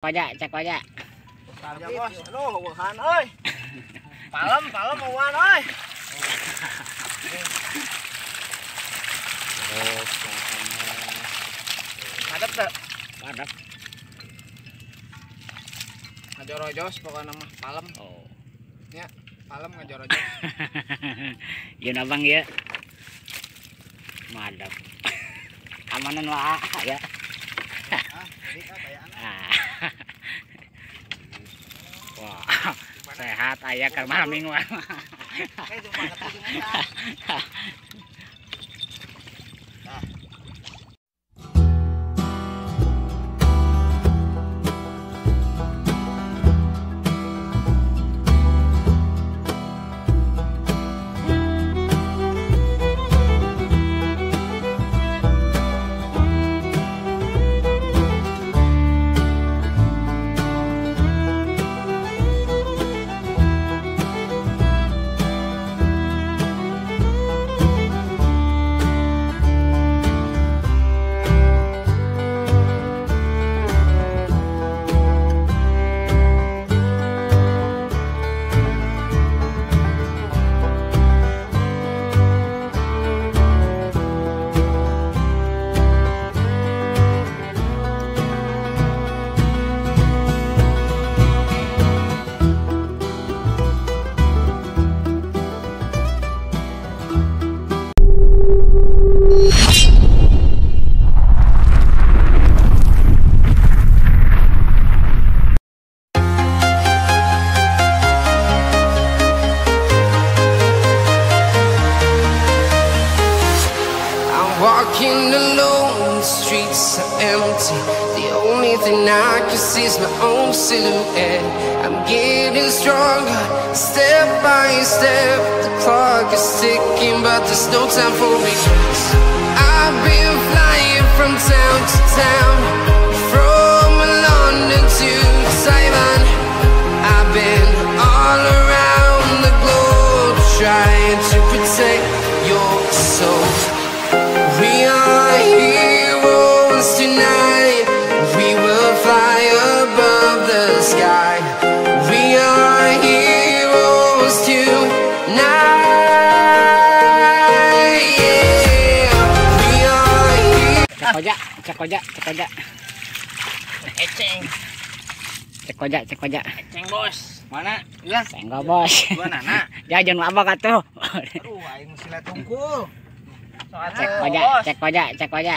Aja, cek aja. Ya bos, aduh eueuhan euy. Palem, palem eueuhan euy. Madep teu? Madep. Ngajorojos pokokna mah palem. Oh. Nya, palem ngajorojos. Ieu abang ieu. Madep. Amanan wae ya. Wah, sehat ayah keur malam mingguan. Walking alone, the streets are empty. The only thing I can see is my own silhouette. I'm getting stronger, step by step. The clock is ticking, but there's no time for me. I've been flying from town to town, from London to Taiwan. I've been all around the globe, trying to protect your soul. We are heroes tonight. We will fly above the sky. We are heroes tonight. Yeah. We are heroes. Cek aja, cek aja, cek aja. Eceng. Cek aja, cek aja. Eceng bos. Mana? Ya. Senggol bos. Dua nana. Ya jangan apa katuh. Aduh, aing silet tungkul. Cek aja, cek aja, cek aja.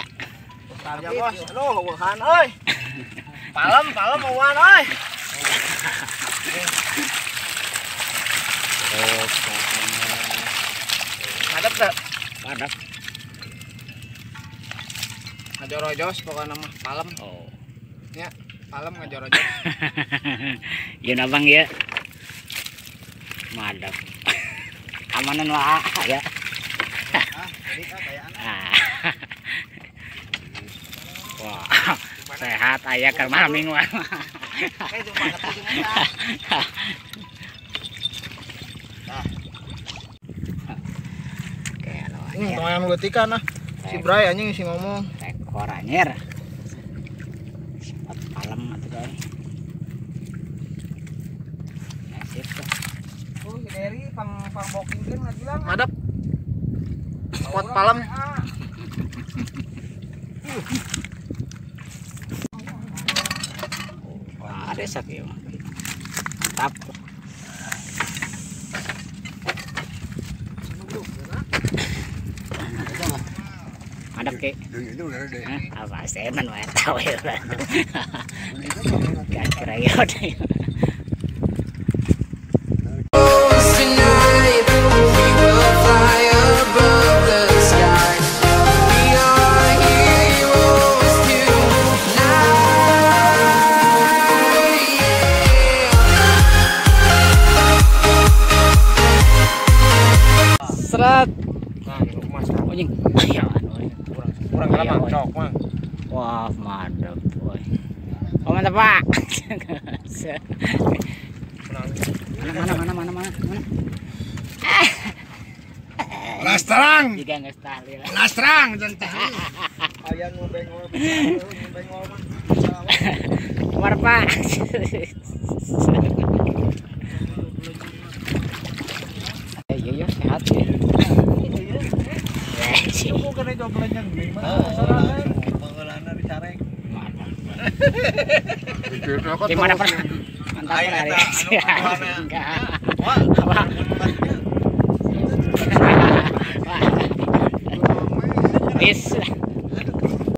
Ya bos, aduh eueuhan euy. Palem, palem eueuhan euy. Madep teu? Madep. Ngajorojos pokokna mah palem. Oh. Nya, palem ngajorojos. Ieu abang ieu. Madep. Amanan wae ya. Wah, sehat ayah keur malam mingguan. Lumayan leutikan ah. Si Bray anjing si ngomong. Rekor anjir. Spot palem atuh guys. Nasib tuh. Oh, si Dery pang bokingkeun ngajilang. Madep. Spot palem. Wah, ada sak ieu mah. Mantap. Madep ke. Apa semen wae tahu ya. Kira-kira ya. Serat. Anjing. Kurang lama cok, Mang. Wah, mantap, boy. Oh, mantap, Pak. Mana mana mana mana mana. Las terang. Jika geus tahlil. Las terang jangan tahlil. Aya nu bengol, nu bengol mah. Kabar Pak. Iya iya sehat ya. Gimana Pak? Mantap hari. Enggak.